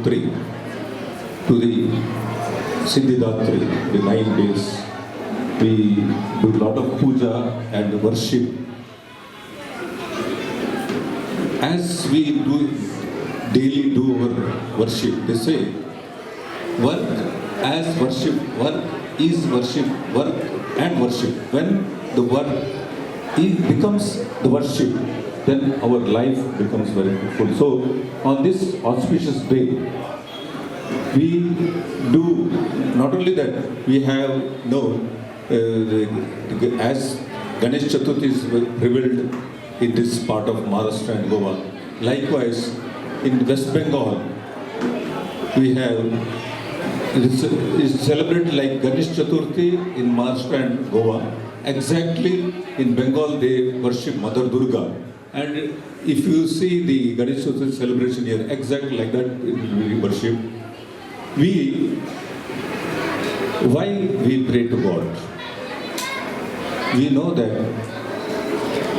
Navratri to the Siddhidatri, the 9 days, we do lot of puja and worship. As we do daily do our worship, they say, work as worship, work is worship, work and worship. When the work becomes the worship, then our life becomes very fruitful. So, on this auspicious day, we do not only that, we have no, as Ganesh Chaturthi is prevailed in this part of Maharashtra and Goa, likewise in West Bengal, we have it is celebrated like Ganesh Chaturthi in Maharashtra and Goa. Exactly in Bengal they worship Mother Durga. And if you see the Ganesh Chaturthi celebration here, exactly like that it will be worship. Why we pray to God? We know that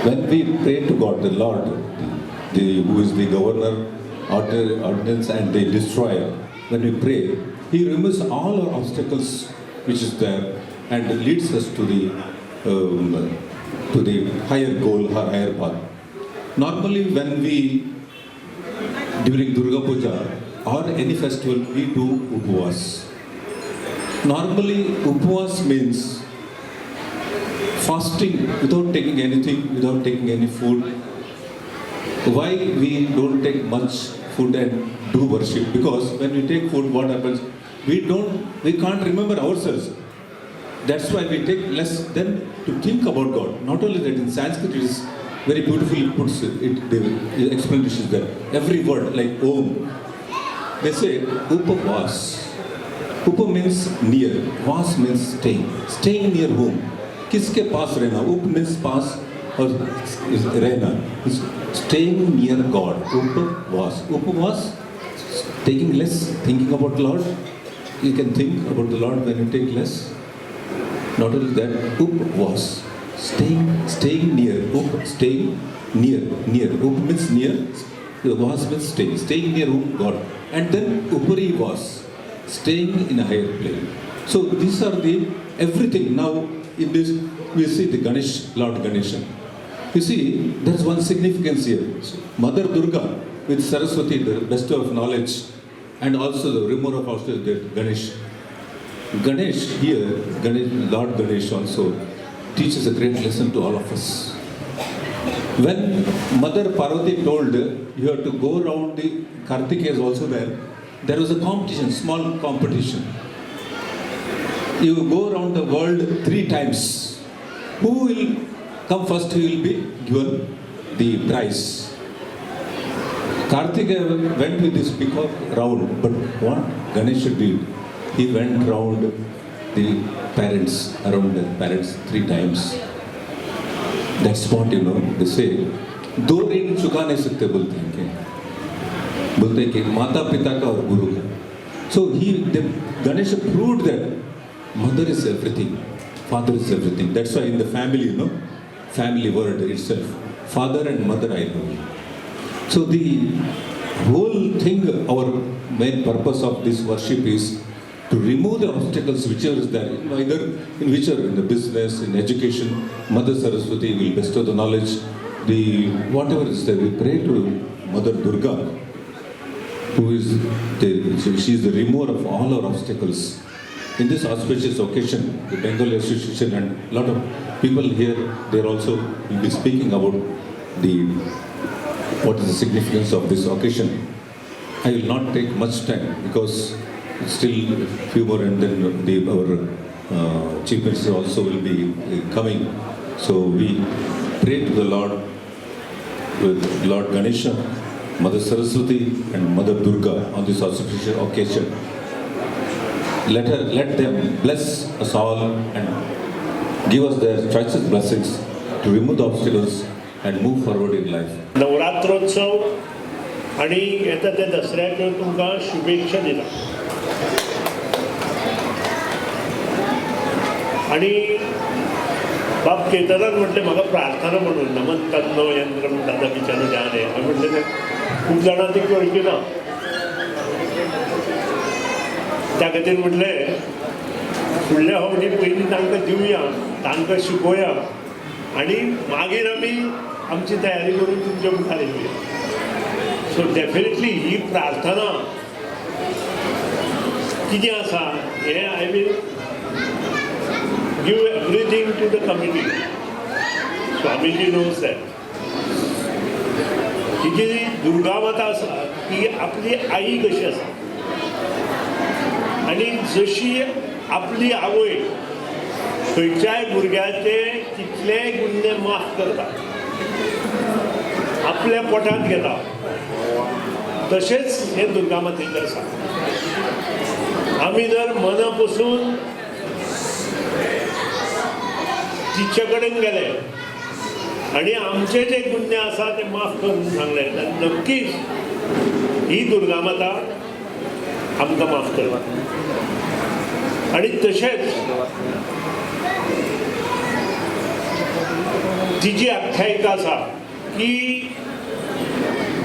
when we pray to God, the Lord, who is the governor, ordinance and the destroyer, when we pray, He removes all our obstacles which is there and leads us to the higher goal or higher path. Normally, when we, during Durga Puja or any festival, we do upavas. Normally, upavas means fasting without taking anything, without taking any food. Why we don't take much food and do worship? Because when we take food, what happens? We can't remember ourselves. That's why we take less than to think about God. Not only that, in Sanskrit it is very beautifully puts it, the explanation is there. Every word like Om, they say Upavas. Upa means near, Vas means staying. Staying near whom? किसके pass रहना? उप means pass और रहना. Staying near God. Upavas. Upavas, taking less, thinking about Lord. You can think about the Lord when you take less. Not only that, upavas, staying near. Up, staying near, near. Up means near, vas means staying. Staying near whom? God. And then upari vas, staying in a higher plane. So these are the everything. Now in this we see the Ganesh, Lord Ganesha. You see, there's one significance here. Mother Durga with Saraswati, the bestower of knowledge, and also the remover of obstacles, the Ganesh. Ganesh here, Ganesh, Lord Ganesh also teaches a great lesson to all of us. When Mother Parvati told you have to go round the Kartikeya is also there, there was a competition, small competition. You go round the world 3 times. Who will come first, he will be given the prize. Kartikeya went with his peacock round, but what Ganesha did, he went round the parents, around the parents 3 times. That's what they say. दो ऋण चुका नहीं सकते बोलते हैं क्या? बोलते हैं कि माता पिता का और गुरु का. So Ganesha proved that mother is everything, father is everything. That's why in the family, family word itself, father and mother I know. So the whole thing, our main purpose of this worship is to remove the obstacles whichever is there, either in whichever, in the business, in education, Mother Saraswati will bestow the knowledge, the whatever is there, we pray to Mother Durga, who is the, she is the remover of all our obstacles. In this auspicious occasion, the Bengal Association and a lot of people here, they are also will be speaking about the what is the significance of this occasion. I will not take much time because still a few more and then our Chief Minister also will be coming. So we pray to the Lord, with Lord Ganesha, Mother Saraswati and Mother Durga on this auspicious occasion. Let them bless us all and give us their choicest blessings to remove the obstacles and move forward in life. Navratrotsav आणि येता त्या दसऱ्याच्यो तुमकां शुभेच्छा दिता आणि बाब केतनान म्हटलें म्हाका प्रार्थना म्हणून नमन तन्नो यंत्रम दादा बिचानो जाने हांवें म्हटलें तें खूब जाणां ती कळची ना. त्या खातीर म्हटलें, फुडल्या फावटी पयलीं तांकां दिवया, तांकां शिकोवया आनी मागीर आमी आमची तयारी करून तुमच्या मुखार येवया. सो डेफिनेटली ही प्रार्थना कितें आसा हें I will give everything to the committee. Swamiji knows that. ही जी दुर्गा माता आसा ती आपली आई कशी आसा आनी जशी आपली आवय खंयच्याय भुरग्याचे कितलेय गुन्हे माफ करता, आपल्या पोटांत घेता, तशेंच हें दुर्गा मातेचें आसा. आमी जर मना पसून तिचे कडेन गेले आनी आमचे जे गुन्हे आसा ते माफ करून सांगले जाल्यार नक्कीच ही दुर्गा माता आमकां माफ करता. आनी तशेंच तिची आख्यायिका आसा की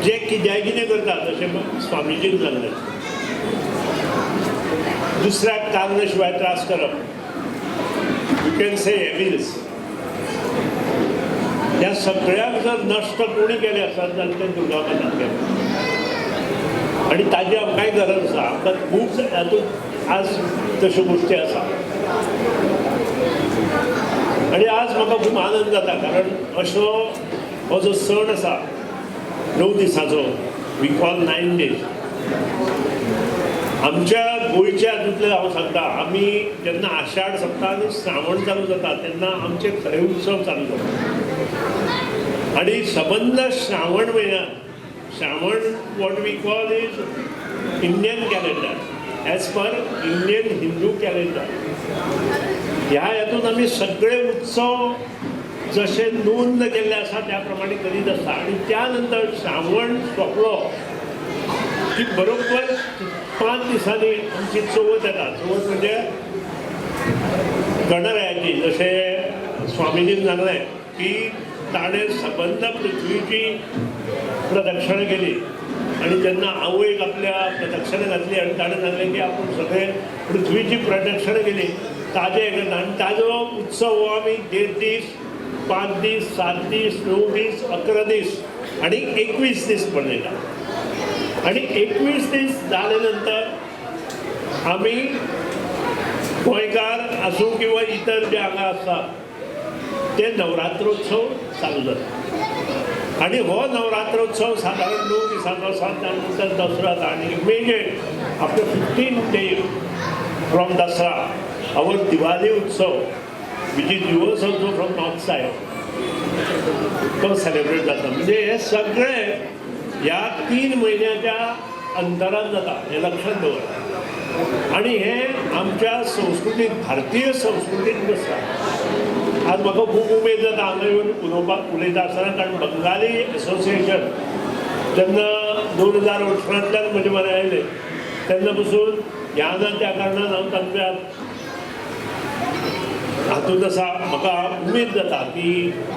जे कित्याय कितें करता, तशें स्वामीजीन सांगलें, दुसऱ्याक कारणां शिवाय त्रास करप, you can say evils, ह्या सगळ्याक जर नश्ट कोणी केलें आसत जाल्यार तें दुर्गा मातान केलें. आनी ताजी आमकांय गरज आसा. आमकां खूब हातूंत आज तश्यो गोश्टी आसा आनी आज म्हाका खूब आनंद जाता, कारण अशो हो जो सण आसा 9 दिसांचो, we call 9 days, आमच्या गोंयच्या हातूंतलें हांव सांगता, आमी जेन्ना आषाढ सोंपता आनी श्रावण चालू जाता तेन्ना आमचे खरे उत्सव चालू जाता. आनी सबंद श्रावण म्हयन्यांत, Shravan what we call is Indian calendar, as per Indian Hindu calendar, ह्या हातूंत आमी सगळे उत्सव जशे नोंद केल्ले आसा त्या प्रमाणे करीत आसता. आनी त्या नंतर श्रावण सोंपलो की बरोबर 5 दिसांनी आमची चवथ येता. चवथ म्हणजे गणरायाची, जशें स्वामीजीन सांगलें की ताणें सबंद पृथ्वीची प्रदक्षिणा केली आनी जेन्ना आवयक आपल्या प्रदक्षिणा घातली आनी ताणें सांगलें की आपूण सगळे पृथ्वीची प्रदक्षिणा केली, ताजें हें करता. आनी ताजो उत्सव हो आमी 1.5 दीस, 5 दीस, 7 दीस, 9 दीस, 11 दीस आनी 21 दीस मनयता. आनी 21 दीस जाले नंतर आमी गोंयकार आसूं किंवा इतर जे हांगा आसता ते नवरात्रोत्सव चालू जाता. आनी हो नवरात्रोत्सव सादारण 9 दिसांचो आसा. त्या नंतर दसरो जाता आनी immediate after 15 days from Dussehra our Diwali utsav, which is yours also from north side, तो सेलिब्रेट जाता. म्हणजे हे सगळे ह्या 3 म्हयन्याच्या अंतरान जाता हें लक्षात दवर. आनी हें आमच्या संस्कृतीत, भारतीय संस्कृतीत बसता. आज म्हाका खूब उमेद जाता हांगा येवन उलोवपाक, उलयता आसतना, कारण बंगाली एसोसिएशन जेन्ना 2018तल्यान म्हजे मरे आयले तेन्ना पसून ह्या ना त्या कारणान हांव तांच्या हातूंत आसा. म्हाका उमेद जाता की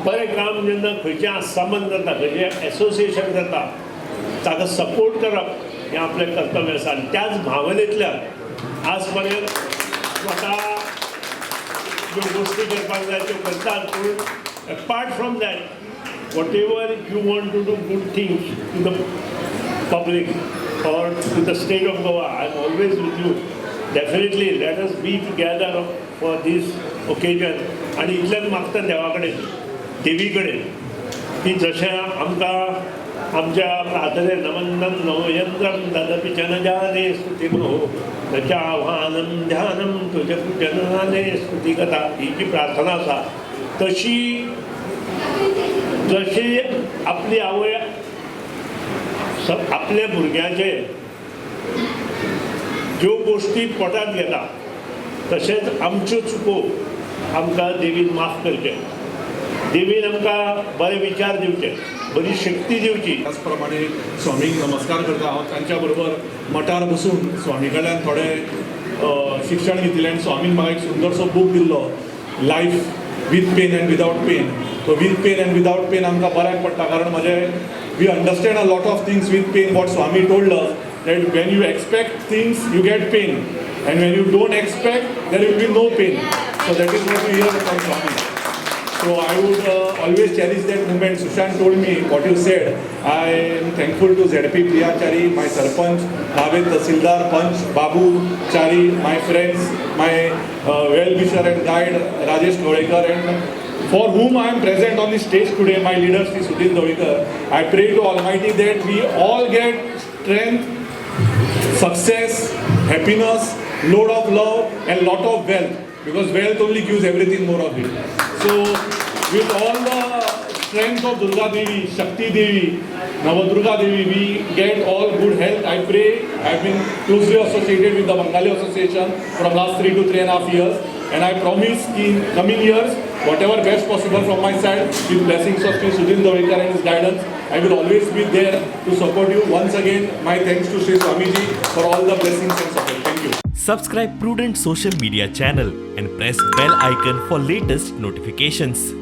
बरें काम जेन्ना खंयचें आस्थापन करता, खंयचें एसोसिएशन करता, ताका सपोर्ट करप हें आपलें कर्तव्य आसा. आनी त्याच भावनेंतल्यान आज पर्यंत स्वता ज्यो गोश्टी करपाक जाय त्यो करतात, पूण apart from that, whatever you want to do good things to the public or to the state of Goa, I am always with you. Definitely let us be together for this occasion. आनी इतलेंच मागता देवा कडेन, देवी कडेन, की जशें आमकां आमच्या प्रार्थने नमन्नम नवयंत्रम तदपि च न जाने स्तुतिमहो न चाव्हानम ध्यानम तुझ जननाने स्तुतिकथा, ही जी प्रार्थना आसा तशी जशी आपली आवय आपल्या भुरग्याचे ज्यो गोश्टी पोटांत घेता, तशेंच आमच्यो चुको आमकां देवीन माफ करचें, देवीन आमकां बरे विचार दिवचे, बरी शक्ती दिवची. त्याचप्रमाणे स्वामीक नमस्कार करता. हांव तांच्या बरोबर मठार बसून स्वामी कडल्यान थोडें शिक्षण घेतिल्लें आनी स्वामीन म्हाका एक सुंदरसो बूक दिल्लो, Life with Pain and Without Pain. तो with pain and without pain आमकां बऱ्याक पडटा, कारण म्हणजे we understand a lot of things with pain, what Swami told us. That when you expect things, you get pain, and when you don't expect, there will be no pain. So that is what we hear from Swami. So I would always cherish that moment. Sushant told me what you said. I am thankful to ZP Priya Chari, my sarpanch, Naved Tasildar, Panch, Babu Chari, my friends, my well-wisher and guide Rajesh Kavlekar, and for whom I am present on the stage today, my leader Sri Sudin Dhavalikar. I pray to Almighty that we all get strength, success, happiness, load of love and lot of wealth, because wealth only gives everything, more of it. So with all the strength of Durga Devi, Shakti Devi, Navadurga Devi, we get all good health. I pray. I have been closely associated with the Bengali Association from last 3 to 3.5 years, and I promise in coming years, whatever best possible from my side, with blessings of Sri Sudin Dhavalikar and his guidance, I will always be there to support you. Once again, my thanks to Sri Swamiji for all the blessings and support. Thank you. Subscribe Prudent Social Media channel and press bell icon for latest notifications.